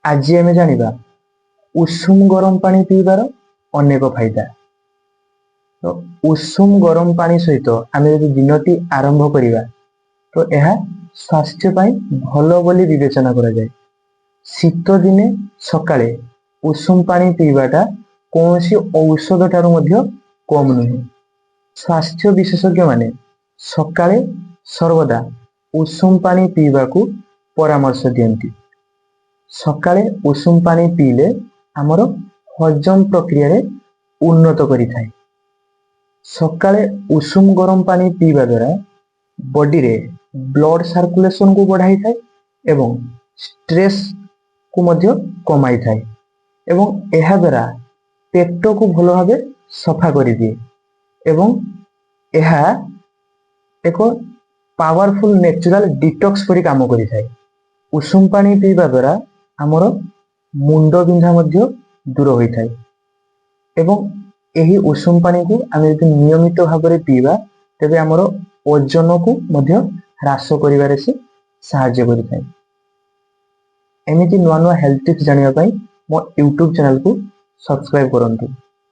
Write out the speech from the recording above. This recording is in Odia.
ଆଜି ଆମେ ଜାଣିବା ଉଷୁମ ଗରମ ପାଣି ପିଇବାର ଅନେକ ଫାଇଦା। ତ ଉଷୁମ ଗରମ ପାଣି ସହିତ ଆମେ ଯଦି ଦିନଟି ଆରମ୍ଭ କରିବା, ତ ଏହା ସ୍ୱାସ୍ଥ୍ୟ ପାଇଁ ଭଲ ବୋଲି ବିବେଚନା କରାଯାଏ। ଶୀତ ଦିନେ ସକାଳେ ଉଷୁମ ପାଣି ପିଇବାଟା କୌଣସି ଔଷଧ ଠାରୁ ମଧ୍ୟ କମ ନୁହେଁ। ସ୍ୱାସ୍ଥ୍ୟ ବିଶେଷଜ୍ଞମାନେ ସକାଳେ ସର୍ବଦା ଉଷୁମ ପାଣି ପିଇବାକୁ ପରାମର୍ଶ ଦିଅନ୍ତି। ସକାଳେ ଉଷୁମ ପାଣି ପିଇଲେ ଆମର ହଜମ ପ୍ରକ୍ରିୟାରେ ଉନ୍ନତ କରିଥାଏ। ସକାଳେ ଉଷୁମ ଗରମ ପାଣି ପିଇବା ଦ୍ୱାରା ବଡିରେ ବ୍ଲଡ ସାର୍କୁଲେସନକୁ ବଢାଇଥାଏ ଏବଂ ଷ୍ଟ୍ରେସ୍ କୁ ମଧ୍ୟ କମାଇଥାଏ ଏବଂ ଏହା ଦ୍ୱାରା ପେଟକୁ ଭଲ ଭାବେ ସଫା କରିଦିଏ ଏବଂ ଏହା ଏକ ପାୱାରଫୁଲ ନ୍ୟାଚୁରାଲ ଡିଟକ୍ସ ପରି କାମ କରିଥାଏ। ଉଷୁମ ପାଣି ପିଇବା ଦ୍ୱାରା ଆମର ମୁଣ୍ଡ ବିନ୍ଧା ମଧ୍ୟ ଦୂର ହୋଇଥାଏ ଏବଂ ଏହି ଉଷୁମ ପାଣିକୁ ଆମେ ଯଦି ନିୟମିତ ଭାବରେ ପିଇବା, ତେବେ ଆମର ଓଜନକୁ ମଧ୍ୟ ହ୍ରାସ କରିବାରେ ସେ ସାହାଯ୍ୟ କରିଥାଏ। ଏମିତି ନୂଆ ନୂଆ ହେଲ୍ଥ ଟିପ୍ସ ଜାଣିବା ପାଇଁ ମୋ ୟୁଟ୍ୟୁବ ଚ୍ୟାନେଲକୁ ସବସ୍କ୍ରାଇବ କରନ୍ତୁ।